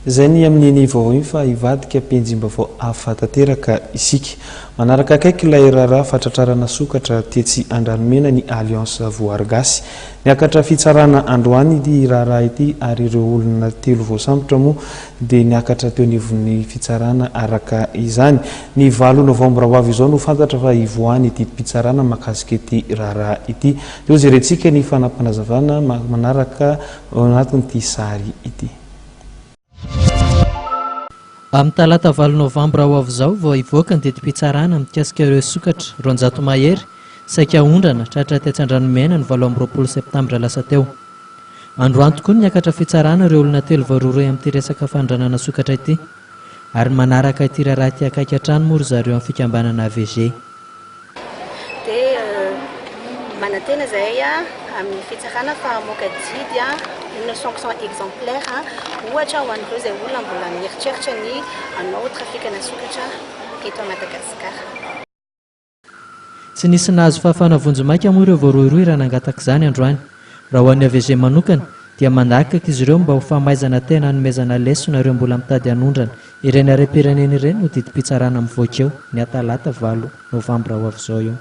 Izay ny amin'iny vaovao iny fa hivadika pejim-baovao hafa tanteraka isika. Manaraka akaiky ilay raharaha fatratrarana sokatra tetsy Andranomena ny Alliance Voary Gasy. Niakatra fitsarana androany ity raharaha ity ary ireo olona telo voasambotra moa dia niakatra teo anivon'ny fitsarana araka izany. Ny valo novambra ho avy izao no fantatra fa hivoahan'ny didim-pitsarana mahakasika ity raharaha ity. Dia hojerentsika ny fanapanazavana manaraka ao anatin'ity sary ity. Amin'ny talata valo novambra ho avy izao vao hivoaka ny didim-pitsarana mikasika ireo sokatra 200 mahery saika hondrana tratra tetsy Andranomena ny 28 septambra lasa teo. Androany tokoa no niakatra fitsarana ireo olona telo voarohirohy amin'ity resaka fanondranana sokatra ity ary manaraka ity raharaha ity akaiky hatrany moa ry zareo amin'ny fikambanana AVG. Dia manantena izahay amin'ny fitsarana fa hamoaka didy, une sanction exemplaire, ohatra ho an'ireo izay olona mbola mieritreritra ny hanao trafikana sokatra eto Madagasikara. Tsy nisy nahazo fahafahana vonjimaika moa ireo voarohirohy raha nangataka izany androany. Raha ho an'ny AVG manokana dia mandakaka izy ireo mba ho famaizana tena hanomezana lesona ireo mbola mitady hanondrana Ireny harem-pirenena ireny no didim-pitsarana mivoaka eo ny atalata valo novambra ho avy izao io.